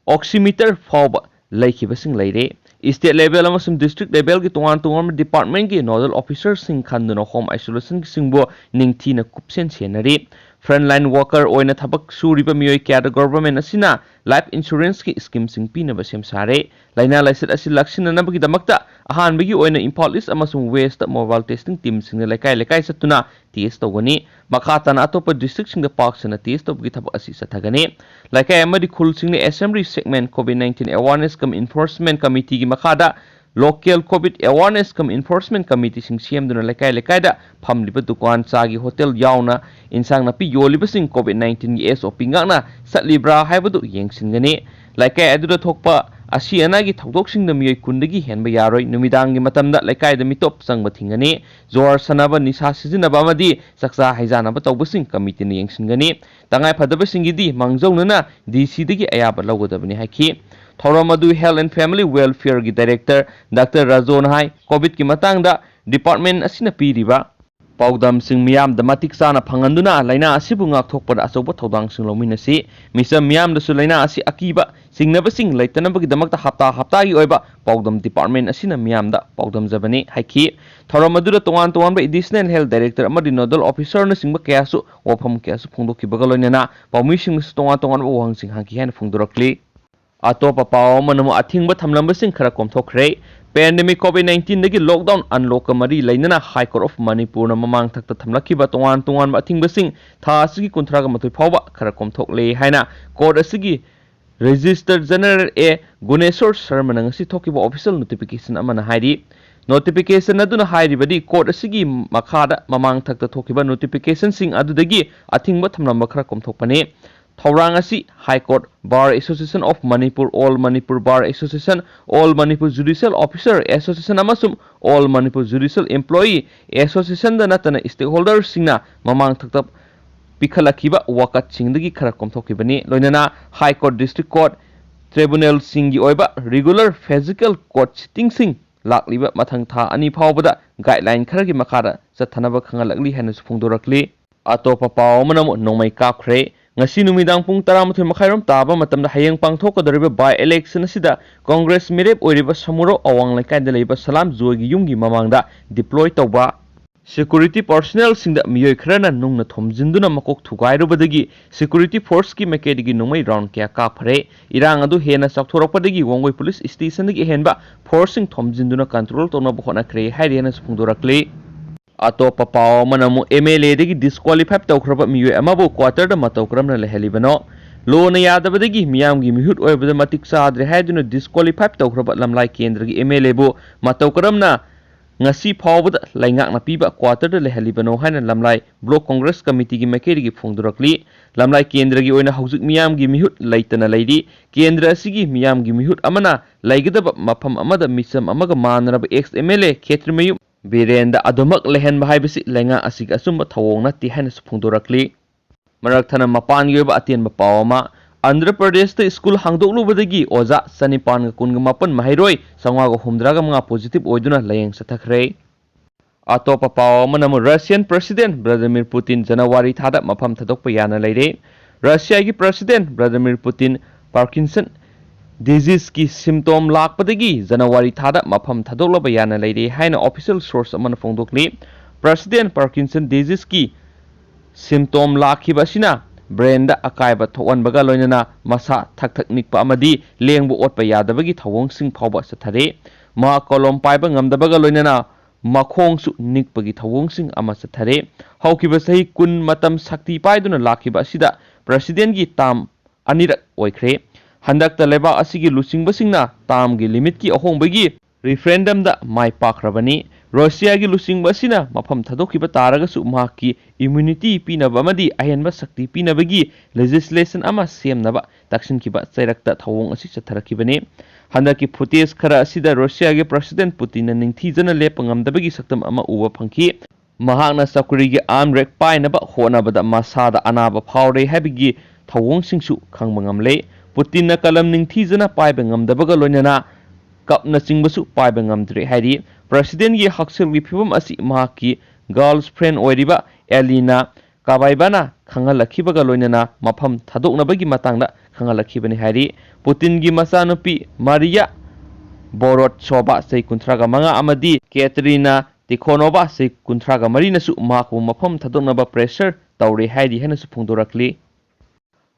oximeter ꯐꯥꯎꯕ ꯂꯩꯈꯤꯕꯁꯤꯡ ꯂꯩꯔꯦ꯫ State level ꯑꯃꯁꯨꯡ district level ꯒꯤ ꯇꯣꯉꯥꯟ ꯇꯣꯉꯥꯟꯕ department ꯀꯤ nodal officer ꯁꯤꯡ ꯈꯟꯗꯨꯅ home isolation ꯁꯤꯡꯕꯨ ꯅꯤꯡꯊꯤꯅ ꯀꯨꯞꯁꯦꯟ ꯁꯦꯟꯅꯔꯤ꯫ Frontline worker ꯑꯣꯏꯅ ꯊꯕꯛ ꯁꯨꯔꯤꯕ ꯃꯤꯑꯣꯏ ꯀꯌꯥꯗ government ꯑꯁꯤꯅ life insurance ꯀꯤ scheme ꯁꯤꯡ ꯄꯤꯅꯕ ꯁꯦꯝ ꯁꯥꯔꯦ꯫ ꯂꯥꯏꯅꯥ ꯂꯥꯏꯆꯠ ꯑꯁꯤ ꯂꯥꯛꯁꯤꯟꯅꯅꯕꯒꯤꯗꯃꯛꯇ ꯑꯍꯥꯟꯕꯒꯤ ꯑꯣꯏꯅ ꯏꯝꯐꯥꯜ East ꯑꯃꯁꯨꯡ West ꯇ mobile testing team ꯁꯤꯡꯅ ꯂꯩꯀꯥꯏ ꯂꯩꯀꯥꯏ ꯆꯠꯇꯨꯅ test ꯇꯧꯒꯅꯤ꯫ ꯃꯈꯥ ꯇꯥꯅ ꯑꯇꯣꯞꯄ district ꯁꯤꯡꯗ ꯄꯥꯛ ꯁꯟꯅ test ꯇꯧꯕꯒꯤ ꯊꯕꯛ ꯑꯁꯤ ꯆꯠꯊꯒꯅꯤ꯫ ꯂꯩꯀꯥꯏ ꯑꯃꯗꯤ ꯈꯨꯜꯁꯤꯡꯅ assembly segment COVID nineteen awareness cum enforcement committee ꯒꯤ ꯃꯈꯥꯗ local COVID awareness cum enforcement committee ꯁꯤꯡ ꯁꯦꯝꯗꯨꯅ ꯂꯩꯀꯥꯏ ꯂꯩꯀꯥꯏꯗ ꯐꯝꯂꯤꯕ ꯗꯨꯀꯥꯟ, ꯆꯥꯒꯤ hotel ꯌꯥꯎꯅ ꯏꯟꯁꯥꯡ ꯅꯥꯄꯤ ꯌꯣꯜꯂꯤꯕꯁꯤꯡ COVID nineteen ꯒꯤ S O P ꯉꯥꯛꯅ ꯆꯠꯂꯤꯕ꯭ꯔꯥ ꯍꯥꯏꯕꯗꯨ ꯌꯦꯡꯁꯤꯟꯒꯅꯤ꯫ ꯂꯩꯀꯥꯏ ꯑꯗꯨꯗ ꯊꯣꯛꯄ ꯑꯁꯤ ꯑꯅꯥꯒꯤ ꯊꯧꯗꯣꯛꯁꯤꯡꯗ ꯃꯤꯑꯣꯏ ꯀꯨꯟꯗꯒꯤ ꯍꯦꯟꯕ ꯌꯥꯔꯣꯏ꯫ ꯅꯨꯃꯤꯗꯥꯡꯒꯤ ꯃꯇꯝꯗ ꯂꯩꯀꯥꯏꯗ ꯃꯤꯇꯣꯞ ꯆꯪꯕ ꯊꯤꯡꯒꯅꯤ꯫ ꯖꯨꯋꯥꯔ ꯁꯥꯟꯅꯕ, ꯅꯤꯁꯥ ꯁꯤꯖꯤꯟꯅꯕ ꯑꯃꯗꯤ ꯆꯥꯛꯆꯥ ꯍꯩꯖꯥꯟꯅꯕ ꯇꯧꯕꯁꯤꯡ committee ꯅ ꯌꯦꯡꯁꯤꯟꯒꯅꯤ꯫ ꯇꯉꯥꯏ ꯐꯗꯕꯁꯤꯡꯒꯤꯗꯤ ꯃꯥꯡꯖꯧꯅꯅ D C ꯗꯒꯤ ꯑꯌꯥꯕ ꯂꯧꯒꯗꯕꯅꯤ ꯍꯥꯏꯈꯤ꯫ ꯊꯧꯔꯝ ꯑꯗꯨ Health and Family Welfare ꯒꯤ director Doctor ꯔꯥꯖꯣꯅ ꯍꯥꯏ, COVID ꯀꯤ ꯃꯇꯥꯡꯗ department ꯑꯁꯤꯅ ꯄꯤꯔꯤꯕ ꯄꯥꯎꯗꯝꯁꯤꯡ ꯃꯤꯌꯥꯝꯗ ꯃꯇꯤꯛ ꯆꯥꯅ ꯐꯪꯍꯟꯗꯨꯅ ꯂꯥꯏꯅꯥ ꯑꯁꯤꯕꯨ ꯉꯥꯛꯊꯣꯛꯄꯗ ꯑꯆꯧꯕ ꯊꯧꯗꯥꯡꯁꯤꯡ ꯂꯧꯃꯤꯟꯅꯁꯤ꯫ ꯃꯤꯆꯝ ꯃꯤꯌꯥꯝꯗꯁꯨ ꯂꯥꯏꯅꯥ ꯑꯁꯤ ꯑꯀꯤꯕ ꯆꯤꯡꯅꯕꯁꯤꯡ ꯂꯩꯇꯅꯕꯒꯤꯗꯃꯛꯇ ꯍꯞꯇꯥ ꯍꯞꯇꯥꯒꯤ ꯑꯣꯏꯕ ꯄꯥꯎꯗꯝ department ꯑꯁꯤꯅ ꯃꯤꯌꯥꯝꯗ ꯄꯥꯎꯗꯝꯖꯕꯅꯤ ꯍꯥꯏꯈꯤ꯫ ꯊꯧꯔꯝ ꯑꯗꯨꯗ ꯇꯣꯉꯥꯟ ꯇꯣꯉꯥꯟꯕ additional health director ꯑꯃꯗꯤ nodal officer ꯅꯆꯤꯡꯕ ꯀꯌꯥꯁꯨ ꯋꯥꯐꯝ ꯀꯌꯥꯁꯨ ꯐꯣꯡꯗꯣꯛꯈꯤꯕꯒ ꯂꯣꯏꯅꯅ ꯄꯥꯎꯃꯤꯁꯤꯡꯅꯁꯨ ꯇꯣꯉꯥꯟ ꯇꯣꯉꯥꯟꯕ ꯋꯥꯍꯪꯁꯤꯡ ꯍꯪꯈꯤ ꯍꯥꯏꯅ ꯐꯣꯡꯗꯣꯔꯛꯂꯤ꯫ ꯑꯇꯣꯞꯄ ꯄꯥꯎ ꯑꯃꯅ ꯑꯃꯨꯛ ꯑꯊꯤꯡꯕ ꯊꯝꯂꯝꯕꯁꯤꯡ ꯈꯔ ꯀꯣꯝꯊꯣꯛꯈ꯭ꯔꯦ꯫ Pandemic COVID nineteen ꯗꯒꯤ lockdown unlock ꯀ ꯃꯔꯤ ꯂꯩꯅꯅ High Court of Manipur ꯅ ꯃꯃꯥꯡ ꯊꯛꯇ ꯊꯝꯂꯛꯈꯤꯕ ꯇꯣꯉꯥꯟ ꯇꯣꯉꯥꯟꯕ ꯑꯊꯤꯡꯕꯁꯤꯡ ꯊꯥ ꯑꯁꯤꯒꯤ ꯀꯨꯟꯊ꯭ꯔꯥꯒ ꯃꯥꯊꯣꯏ ꯐꯥꯎꯕ ꯈꯔ ꯀꯣꯝꯊꯣꯛꯂꯦ ꯍꯥꯏꯅ court ꯑꯁꯤꯒꯤ Registrar General A ꯒꯨꯅꯦꯁꯣꯔ ꯁꯔꯃꯅ ꯉꯁꯤ ꯊꯣꯛꯈꯤꯕ official notification ꯑꯃꯅ ꯍꯥꯏꯔꯤ꯫ Notification ꯑꯗꯨꯅ ꯍꯥꯏꯔꯤꯕꯗꯤ court ꯑꯁꯤꯒꯤ ꯃꯈꯥꯗ ꯃꯃꯥꯡ ꯊꯛꯇ ꯊꯣꯛꯈꯤꯕ notification ꯁꯤꯡ ꯑꯗꯨꯗꯒꯤ ꯑꯊꯤꯡꯕ ꯊꯝꯂꯝꯕ ꯈꯔ ꯀꯣꯝꯊꯣꯛꯄꯅꯤ꯫ ꯊꯧꯔꯥꯡ ꯑꯁꯤ High Court, Bar Association of Manipur, All Manipur Bar Association, All Manipur Judicial Officer Association ꯑꯃꯁꯨꯡ All Manipur Judicial Employee Association ꯗ ꯅꯠꯇꯅ stakeholder ꯁꯤꯡꯅ ꯃꯃꯥꯡ ꯊꯛꯇ ꯄꯤꯈꯠꯂꯛꯈꯤꯕ ꯋꯥꯀꯠꯁꯤꯡꯗꯒꯤ ꯈꯔ ꯀꯣꯝꯊꯣꯛꯈꯤꯕꯅꯤ꯫ ꯂꯣꯏꯅꯅ High Court, District Court, tribunal ꯁꯤꯡꯒꯤ ꯑꯣꯏꯕ regular physical court sitting ꯁꯤꯡ ꯂꯥꯛꯂꯤꯕ ꯃꯊꯪ ꯊꯥ ꯑꯅꯤ ꯐꯥꯎꯕꯗ guideline ꯈꯔꯒꯤ ꯃꯈꯥꯗ ꯆꯠꯊꯅꯕ ꯈꯪꯍꯜꯂꯛꯂꯤ ꯍꯥꯏꯅꯁꯨ ꯐꯣꯡꯗꯣꯔꯛꯂꯤ꯫ ꯑꯇꯣꯞꯄ ꯄꯥꯎ ꯑꯃꯅ ꯑꯃꯨꯛ ꯅꯣꯡꯃꯩ ꯀꯥꯞꯈ꯭ꯔꯦ꯫ ꯉꯁꯤ ꯅꯨꯃꯤꯗꯥꯡ ꯄꯨꯡ ꯇꯔꯥꯃꯥꯊꯣꯏ ꯃꯈꯥꯏꯔꯣꯝ ꯇꯥꯕ ꯃꯇꯝꯗ ꯍꯌꯦꯡ ꯄꯥꯡꯊꯣꯛꯀꯗꯧꯔꯤꯕ by election ꯑꯁꯤꯗ Congress ꯃꯤꯔꯦꯞ ꯑꯣꯏꯔꯤꯕ ꯁꯃꯨꯔꯧ ꯑꯋꯥꯡ ꯂꯩꯀꯥꯏꯗ ꯂꯩꯕ ꯁꯂꯥꯝ ꯖꯣꯏꯒꯤ ꯌꯨꯝꯒꯤ ꯃꯃꯥꯡꯗ deploy ꯇꯧꯕ Security personnelꯁꯤꯡꯗ ꯃꯤꯑꯣꯏ ꯈꯔꯅ ꯅꯨꯡꯅ ꯊꯣꯝꯖꯤꯟꯗꯨꯅ ꯃꯀꯣꯛ ꯊꯨꯒꯥꯏꯔꯨꯕꯗꯒꯤ security forceꯀꯤ ꯃꯥꯏꯀꯩꯗꯒꯤ ꯅꯣꯡꯃꯩ round ꯀꯌꯥ ꯀꯥꯞꯈ꯭ꯔꯦ꯫ ꯏꯔꯥꯡ ꯑꯗꯨ ꯍꯦꯟꯅ ꯆꯥꯎꯊꯣꯔꯛꯄꯗꯒꯤ ꯋꯥꯡꯒꯣꯏ police stationꯗꯒꯤ ꯑꯍꯦꯟꯕ forceꯁꯤꯡ ꯊꯣꯝꯖꯤꯟꯗꯨꯅ control ꯇꯧꯅꯕ ꯍꯣꯠꯅꯈ꯭ꯔꯦ ꯍꯥꯏꯔꯤ ꯍꯥꯏꯅꯁꯨ ꯐꯣꯡꯗꯣꯔꯛꯂꯤ꯫ ꯑꯇꯣꯞꯄ ꯄꯥꯎ ꯑꯃꯅ ꯑꯃꯨꯛ M L Aꯗꯒꯤ disqualify ꯇꯧꯈ꯭ꯔꯕ ꯃꯤꯑꯣꯏ ꯑꯃꯕꯨ quarterꯗ ꯃꯇꯧ ꯀꯔꯝꯅ ꯂꯩꯍꯜꯂꯤꯕꯅꯣ? Lawꯅ ꯌꯥꯗꯕꯗꯒꯤ ꯃꯤꯌꯥꯝꯒꯤ ꯃꯤꯍꯨꯠ ꯑꯣꯏꯕꯗ ꯃꯇꯤꯛ ꯆꯥꯗ꯭ꯔꯦ ꯍꯥꯏꯗꯨꯅ disqualify ꯇꯧꯈ꯭ꯔꯕ ꯂꯝꯂꯥꯏ ꯀꯦꯟꯗ꯭ꯔꯒꯤ M L Aꯕꯨ ꯃꯇꯧ ꯀꯔꯝꯅ ꯉꯁꯤ ꯐꯥꯎꯕꯗ ꯂꯩꯉꯥꯛꯅ ꯄꯤꯕ quarterꯗ ꯂꯩꯍꯜꯂꯤꯕꯅꯣ ꯍꯥꯏꯅ ꯂꯝꯂꯥꯏ Block Congress Committeeꯒꯤ ꯃꯥꯏꯀꯩꯗꯒꯤ ꯐꯣꯡꯗꯣꯔꯛꯂꯤ꯫ ꯂꯝꯂꯥꯏ ꯀꯦꯟꯗ꯭ꯔꯒꯤ ꯑꯣꯏꯅ ꯍꯧꯖꯤꯛ ꯃꯤꯌꯥꯝꯒꯤ ꯃꯤꯍꯨꯠ ꯂꯩꯇꯅ ꯂꯩꯔꯤ꯫ ꯀꯦꯟꯗ꯭ꯔ ꯑꯁꯤꯒꯤ ꯃꯤꯌꯥꯝꯒꯤ ꯃꯤꯍꯨꯠ ꯑꯃꯅ ꯂꯩꯒꯗꯕ ꯃꯐꯝ ꯑꯃꯗ ꯃꯤꯆꯝ ꯑꯃꯒ ꯃꯥꯟꯅꯔꯕ ex M L A ꯈꯦꯇ꯭ꯔꯤꯃꯌꯨꯝ ꯕꯤꯔꯦꯟꯗ ꯑꯗꯨꯃꯛ ꯂꯩꯍꯟꯕ ꯍꯥꯏꯕꯁꯤ ꯂꯩꯉꯥꯛ ꯑꯁꯤꯒꯤ ꯑꯆꯨꯝꯕ ꯊꯧꯑꯣꯡ ꯅꯠꯇꯦ ꯍꯥꯏꯅꯁꯨ ꯐꯣꯡꯗꯣꯔꯛꯂꯤ꯫ ꯃꯔꯛ ꯊꯠꯅ ꯃꯄꯥꯟꯒꯤ ꯑꯣꯏꯕ ꯑꯇꯦꯟꯕ ꯄꯥꯎ ꯑꯃ, ꯑꯟꯙ꯭ꯔ ꯄ꯭ꯔꯗꯦꯁꯇ ꯁ꯭ꯀꯨꯜ ꯍꯥꯡꯗꯣꯛꯂꯨꯕꯗꯒꯤ ꯑꯣꯖꯥ ꯆꯅꯤꯄꯥꯟꯒ ꯀꯨꯟꯒ ꯃꯥꯄꯟ ꯃꯍꯩꯔꯣꯏ ꯆꯥꯝꯃꯉꯥꯒ ꯍꯨꯝꯗ꯭ꯔꯥꯒ ꯃꯉꯥ positive ꯑꯣꯏꯗꯨꯅ ꯂꯥꯌꯦꯡ ꯆꯠꯊꯈ꯭ꯔꯦ꯫ ꯑꯇꯣꯞꯄ ꯄꯥꯎ ꯑꯃꯅ ꯑꯃꯨꯛ Russian President Vladimir Putin January ꯊꯥꯗ ꯃꯐꯝ ꯊꯥꯗꯣꯛꯄ ꯌꯥꯅ ꯂꯩꯔꯦ꯫ Russiaꯒꯤ President Vladimir Putin Parkinson diseaseꯀꯤ symptom ꯂꯥꯛꯄꯗꯒꯤ ꯖꯅꯋꯥꯔꯤ ꯊꯥꯗ ꯃꯐꯝ ꯊꯥꯗꯣꯛꯂꯕ ꯌꯥꯅ ꯂꯩꯔꯦ ꯍꯥꯏꯅ official source ꯑꯃꯅ ꯐꯣꯡꯗꯣꯛꯂꯤ꯫ President Parkinson diseaseꯀꯤ symptom ꯂꯥꯛꯈꯤꯕ ꯑꯁꯤꯅ brainꯗ ꯑꯀꯥꯏꯕ ꯊꯣꯛꯍꯟꯕꯒ ꯂꯣꯏꯅꯅ ꯃꯁꯥ ꯊꯛ ꯊꯛ ꯅꯤꯛꯄ ꯑꯃꯗꯤ ꯂꯦꯡꯕ ꯑꯣꯠꯄ ꯌꯥꯗꯕꯒꯤ ꯊꯧꯑꯣꯡꯁꯤꯡ ꯐꯥꯎꯕ ꯆꯠꯊꯔꯤ꯫ ꯃꯍꯥꯛ ꯀꯣꯂꯣꯝ ꯄꯥꯏꯕ ꯉꯝꯗꯕꯒ ꯂꯣꯏꯅꯅ ꯃꯈꯣꯡꯁꯨ ꯅꯤꯛꯄꯒꯤ ꯊꯧꯑꯣꯡꯁꯤꯡ ꯑꯃ ꯆꯠꯊꯔꯤ꯫ ꯍꯧꯈꯤꯕ ꯆꯍꯤ ꯀꯨꯟ ꯃꯇꯝ ꯁꯛꯇꯤ ꯄꯥꯏꯗꯨꯅ ꯂꯥꯛꯈꯤꯕ ꯑꯁꯤꯗ Presidentꯀꯤ term ꯑꯅꯤꯔꯛ ꯑꯣꯏꯈ꯭ꯔꯦ꯫ ꯍꯟꯗꯛꯇ ꯂꯩꯕꯥꯛ ꯑꯁꯤꯒꯤ ꯂꯨꯆꯤꯡꯕꯁꯤꯡꯅ termꯒꯤ limitꯀꯤ ꯑꯍꯣꯡꯕꯒꯤ referendumꯗ ꯃꯥꯏ ꯄꯥꯛꯈ꯭ꯔꯕꯅꯤ꯫ Russiaꯒꯤ ꯂꯨꯆꯤꯡꯕ ꯑꯁꯤꯅ ꯃꯐꯝ ꯊꯥꯗꯣꯛꯈꯤꯕ ꯇꯥꯔꯒꯁꯨ ꯃꯍꯥꯛꯀꯤ immunity ꯄꯤꯅꯕ ꯑꯃꯗꯤ ꯑꯍꯦꯟꯕ ꯁꯛꯇꯤ ꯄꯤꯅꯕꯒꯤ legislation ꯑꯃ ꯁꯦꯝꯅꯕ ꯇꯛꯁꯤꯟꯈꯤꯕ ꯆꯩꯔꯛꯇ ꯊꯧꯑꯣꯡ ꯑꯁꯤ ꯆꯠꯊꯔꯛꯈꯤꯕꯅꯤ꯫ ꯍꯟꯗꯛꯀꯤ footage ꯈꯔ ꯑꯁꯤꯗ Russiaꯒꯤ President Putinꯅ ꯅꯤꯡꯊꯤꯖꯅ ꯂꯦꯞꯄ ꯉꯝꯗꯕꯒꯤ ꯁꯛꯇꯝ ꯑꯃ ꯎꯕ ꯐꯪꯈꯤ꯫ ꯃꯍꯥꯛꯅ ꯆꯧꯀ꯭ꯔꯤꯒꯤ arm rest ꯄꯥꯏꯅꯕ ꯍꯣꯠꯅꯕꯗ ꯃꯁꯥꯗ ꯑꯅꯥꯕ ꯐꯥꯎꯔꯦ ꯍꯥꯏꯕꯒꯤ ꯊꯧꯑꯣꯡꯁꯤꯡꯁꯨ ꯈꯪꯕ ꯉꯝꯂꯦ꯫ Putinꯅ ꯀꯂꯝ ꯅꯤꯡꯊꯤꯖꯅ ꯄꯥꯏꯕ ꯉꯝꯗꯕꯒ ꯂꯣꯏꯅꯅ cupꯅꯆꯤꯡꯕꯁꯨ ꯄꯥꯏꯕ ꯉꯝꯗ꯭ꯔꯦ ꯍꯥꯏꯔꯤ꯫ Presidentꯀꯤ ꯍꯛꯁꯦꯜꯒꯤ ꯐꯤꯕꯝ ꯑꯁꯤ ꯃꯍꯥꯛꯀꯤ girlfriend ꯑꯣꯏꯔꯤꯕ Elena Kabaevana ꯈꯪꯍꯜꯂꯛꯈꯤꯕꯒ ꯂꯣꯏꯅꯅ ꯃꯐꯝ ꯊꯥꯗꯣꯛꯅꯕꯒꯤ ꯃꯇꯥꯡꯗ ꯈꯪꯍꯜꯂꯛꯈꯤꯕꯅꯤ ꯍꯥꯏꯔꯤ꯫ Putinꯒꯤ ꯃꯆꯥꯅꯨꯄꯤ Maria Borotsova ꯆꯍꯤ ꯀꯨꯟꯊ꯭ꯔꯥꯒ ꯃꯉꯥ ꯑꯃꯗꯤ Katerina ꯇꯤꯈꯣꯅꯣꯚꯥ ꯁꯤ ꯀꯨꯟꯊ꯭ꯔꯥꯒ ꯃꯔꯤꯅꯁꯨ ꯃꯍꯥꯛꯄꯨ ꯃꯐꯝ ꯊꯥꯗꯣꯛꯅꯕ pressure ꯇꯧꯔꯦ ꯍꯥꯏꯔꯤ ꯍꯥꯏꯅꯁꯨ ꯐꯣꯡꯗꯣꯔꯛꯂꯤ꯫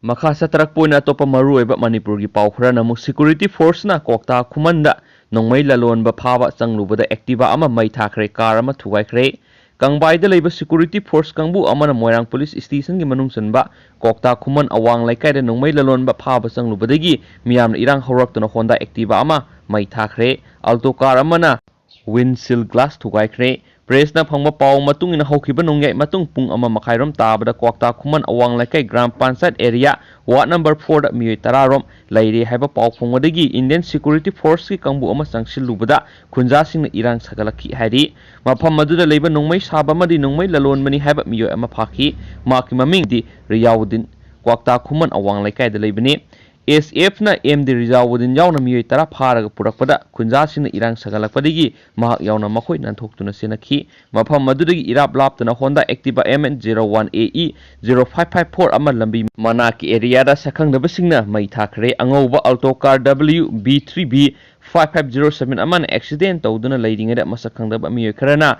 ꯃꯈꯥ ꯆꯠꯊꯔꯛꯄ ꯑꯣꯏꯅ ꯑꯇꯣꯞꯄ ꯃꯔꯨꯑꯣꯏꯕ ꯃꯅꯤꯄꯨꯔꯒꯤ ꯄꯥꯎ ꯈꯔꯅ ꯑꯃꯨꯛ security forceꯅ ꯀ꯭ꯋꯥꯛꯇꯥ ꯈꯨꯃꯟꯗ ꯅꯣꯡꯃꯩ ꯂꯂꯣꯟꯕ ꯐꯥꯕ ꯆꯪꯂꯨꯕꯗ Activa ꯑꯃ ꯃꯩ ꯊꯥꯈ꯭ꯔꯦ, car ꯑꯃ ꯊꯨꯒꯥꯏꯈ꯭ꯔꯦ꯫ ꯀꯪꯕꯥꯏꯗ ꯂꯩꯕ security force ꯀꯥꯡꯕꯨ ꯑꯃꯅ ꯃꯣꯏꯔꯥꯡ police stationꯒꯤ ꯃꯅꯨꯡ ꯆꯟꯕ ꯀ꯭ꯋꯥꯛꯇꯥ ꯈꯨꯃꯟ ꯑꯋꯥꯡ ꯂꯩꯀꯥꯏꯗ ꯅꯣꯡꯃꯩ ꯂꯂꯣꯟꯕ ꯐꯥꯕ ꯆꯪꯂꯨꯕꯗꯒꯤ ꯃꯤꯌꯥꯝꯅ ꯏꯔꯥꯡ ꯍꯧꯔꯛꯇꯨꯅ Honda Activa ꯑꯃ ꯃꯩ ꯊꯥꯈ꯭ꯔꯦ꯫ Alto car ꯑꯃꯅ windshield glass ꯊꯨꯒꯥꯏꯈ꯭ꯔꯦ꯫ Pressꯅ ꯐꯪꯕ ꯄꯥꯎ ꯃꯇꯨꯡ ꯏꯟꯅ ꯍꯧꯈꯤꯕ ꯅꯣꯡꯌꯥꯏ ꯃꯇꯨꯡ ꯄꯨꯡ ꯑꯃ ꯃꯈꯥꯏꯔꯣꯝ ꯇꯥꯕꯗ ꯀ꯭ꯋꯥꯛꯇꯥ ꯈꯨꯃꯟ ꯑꯋꯥꯡ ꯂꯩꯀꯥꯏ gram panchayat area ward number fourꯗ ꯃꯤꯑꯣꯏ ꯇꯔꯥ ꯔꯣꯝ ꯂꯩꯔꯦ ꯍꯥꯏꯕ ꯄꯥꯎ ꯐꯪꯕꯗꯒꯤ Indian security forceꯀꯤ ꯀꯥꯡꯕꯨ ꯑꯃ ꯆꯪꯁꯤꯜꯂꯨꯕꯗ ꯈꯨꯟꯖꯥꯁꯤꯡꯅ ꯏꯔꯥꯡ ꯁꯥꯒꯠꯂꯛꯈꯤ ꯍꯥꯏꯔꯤ꯫ ꯃꯐꯝ ꯑꯗꯨꯗ ꯂꯩꯕ ꯅꯣꯡꯃꯩ ꯁꯥꯕ ꯑꯃꯗꯤ ꯅꯣꯡꯃꯩ ꯂꯂꯣꯟꯕꯅꯤ ꯍꯥꯏꯕ ꯃꯤꯑꯣꯏ ꯑꯃ ꯐꯥꯈꯤ꯫ ꯃꯍꯥꯛꯀꯤ ꯃꯃꯤꯡꯗꯤ ꯔꯤꯌꯥꯎꯗꯤꯟ, ꯀ꯭ꯋꯥꯛꯇꯥ ꯈꯨꯃꯟ ꯑꯋꯥꯡ ꯂꯩꯀꯥꯏꯗ ꯂꯩꯕꯅꯤ꯫ SFꯅ MD ꯔꯤꯖꯥꯎꯗꯤꯟ ꯌꯥꯎꯅ ꯃꯤꯑꯣꯏ ꯇꯔꯥ ꯐꯥꯔꯒ ꯄꯨꯔꯛꯄꯗ ꯈꯨꯟꯖꯥꯁꯤꯡꯅ ꯏꯔꯥꯡ ꯁꯥꯒꯠꯂꯛꯄꯗꯒꯤ ꯃꯍꯥꯛ ꯌꯥꯎꯅ ꯃꯈꯣꯏ ꯅꯥꯟꯊꯣꯛꯇꯨꯅ ꯆꯦꯟꯅꯈꯤ꯫ ꯃꯐꯝ ꯑꯗꯨꯗꯒꯤ ꯏꯔꯥꯞ ꯂꯥꯞꯇꯅ Honda Activa MN zero one AE zero five five four ꯑꯃ ꯂꯝꯕꯤ ꯃꯅꯥꯛꯀꯤ areaꯗ ꯁꯛꯈꯪꯗꯕꯁꯤꯡꯅ ꯃꯩ ꯊꯥꯈ꯭ꯔꯦ꯫ ꯑꯉꯧꯕ Alto car WB three B five five zero seven ꯑꯃꯅ accident ꯇꯧꯗꯨꯅ ꯂꯩꯔꯤꯉꯩꯗ ꯃꯁꯛ ꯈꯪꯗꯕ ꯃꯤꯑꯣꯏ ꯈꯔꯅ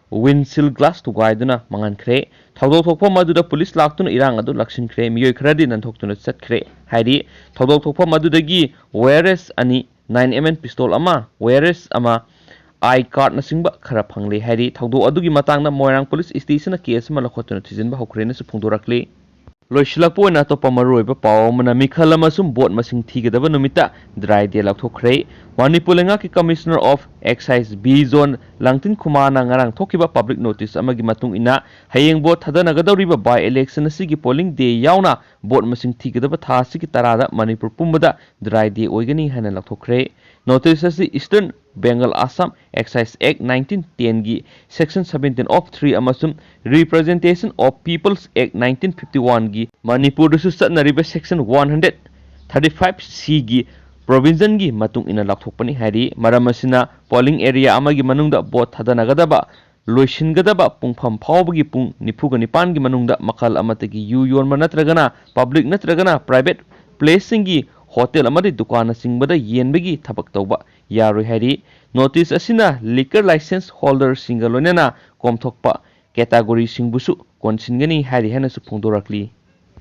windshield glass ꯊꯨꯒꯥꯏꯗꯨꯅ ꯃꯥꯡꯍꯟꯈ꯭ꯔꯦ꯫ ꯊꯧꯗꯣꯛ ꯊꯣꯛꯐꯝ ꯑꯗꯨꯗ police ꯂꯥꯛꯇꯨꯅ ꯏꯔꯥꯡ ꯑꯗꯨ ꯂꯥꯛꯁꯤꯟꯈ꯭ꯔꯦ꯫ ꯃꯤꯑꯣꯏ ꯈꯔꯗꯤ ꯅꯥꯟꯊꯣꯛꯇꯨꯅ ꯆꯠꯈ꯭ꯔꯦ ꯍꯥꯏꯔꯤ꯫ ꯊꯧꯗꯣꯛ ꯊꯣꯛꯐꯝ ꯑꯗꯨꯗꯒꯤ ARs ꯑꯅꯤ, nine M M pistol ꯑꯃ, ARs ꯑꯃ, I card ꯅꯆꯤꯡꯕ ꯈꯔ ꯐꯪꯂꯦ ꯍꯥꯏꯔꯤ꯫ ꯊꯧꯗꯣꯛ ꯑꯗꯨꯒꯤ ꯃꯇꯥꯡꯗ ꯃꯣꯏꯔꯥꯡ police stationꯅ case ꯑꯃ ꯂꯧꯈꯠꯇꯨꯅ ꯊꯤꯖꯤꯟꯕ ꯍꯧꯈ꯭ꯔꯦꯅꯁꯨ ꯐꯣꯡꯗꯣꯔꯛꯂꯤ꯫ ꯂꯣꯏꯁꯤꯜꯂꯛꯄ ꯑꯣꯏꯅ ꯑꯇꯣꯞꯄ ꯃꯔꯨꯑꯣꯏꯕ ꯄꯥꯎ ꯑꯃꯅ ꯃꯤꯈꯜ ꯑꯃꯁꯨꯡ vote ꯃꯁꯤꯡ ꯊꯤꯒꯗꯕ ꯅꯨꯃꯤꯠꯇ dry day ꯂꯥꯎꯊꯣꯛꯈ꯭ꯔꯦ꯫ ꯃꯅꯤꯄꯨꯔ ꯂꯩꯉꯥꯛꯀꯤ Commissioner of Excise B Zone ꯂꯥꯡꯇꯤꯟ ꯈꯨꯃꯥꯔꯅ ꯉꯔꯥꯡ ꯊꯣꯛꯈꯤꯕ public notice ꯑꯃꯒꯤ ꯃꯇꯨꯡ ꯏꯟꯅ ꯍꯌꯦꯡ vote ꯊꯥꯗꯅꯒꯗꯧꯔꯤꯕ by election ꯑꯁꯤꯒꯤ polling day ꯌꯥꯎꯅ vote ꯃꯁꯤꯡ ꯊꯤꯒꯗꯕ ꯊꯥ ꯑꯁꯤꯒꯤ ꯇꯔꯥꯗ ꯃꯅꯤꯄꯨꯔ ꯄꯨꯝꯕꯗ dry day ꯑꯣꯏꯒꯅꯤ ꯍꯥꯏꯅ ꯂꯥꯎꯊꯣꯛꯈ꯭ꯔꯦ꯫ Notice ꯑꯁꯤ Eastern Bengal Assam Excise Act nineteen ten ꯒꯤ section seventeen of three ꯑꯃꯁꯨꯡ Representation of People's Act nineteen fifty one ꯒꯤ ꯃꯅꯤꯄꯨꯔꯗꯁꯨ ꯆꯠꯅꯔꯤꯕ section one hundred thirty five C ꯒꯤ provision ꯒꯤ ꯃꯇꯨꯡ ꯏꯟꯅ ꯂꯥꯎꯊꯣꯛꯄꯅꯤ ꯍꯥꯏꯔꯤ꯫ ꯃꯔꯝ ꯑꯁꯤꯅ polling area ꯑꯃꯒꯤ ꯃꯅꯨꯡꯗ vote ꯊꯥꯗꯅꯒꯗꯕ ꯂꯣꯏꯁꯤꯟꯒꯗꯕ ꯄꯨꯡꯐꯝ ꯐꯥꯎꯕꯒꯤ ꯄꯨꯡ ꯅꯤꯐꯨꯒ ꯅꯤꯄꯥꯟꯒꯤ ꯃꯅꯨꯡꯗ ꯃꯈꯜ ꯑꯃꯠꯇꯒꯤ ꯌꯨ ꯌꯣꯟꯕ ꯅꯠꯇ꯭ꯔꯒꯅ public ꯅꯠꯇ꯭ꯔꯒꯅ private placeꯁꯤꯡꯒꯤ hotel ꯑꯃꯗꯤ ꯗꯨꯀꯥꯟꯅꯆꯤꯡꯕꯗ ꯌꯦꯟꯕꯒꯤ ꯊꯕꯛ ꯇꯧꯕ ꯌꯥꯔꯣꯏ ꯍꯥꯏꯔꯤ꯫ ꯅꯣꯇꯤꯁ ꯑꯁꯤꯅ ꯂꯤꯀꯔ ꯂꯥꯏꯁꯦꯟꯁ ꯍꯣꯜꯗꯔꯁꯤꯡꯒ ꯂꯣꯏꯅꯅ ꯀꯣꯝꯊꯣꯛꯄ ꯀꯦꯇꯥꯒꯣꯔꯤꯁꯤꯡꯕꯨꯁꯨ ꯀꯣꯟꯁꯤꯟꯒꯅꯤ ꯍꯥꯏꯔꯤ ꯍꯥꯏꯅꯁꯨ ꯐꯣꯡꯗꯣꯔꯛꯂꯤ꯫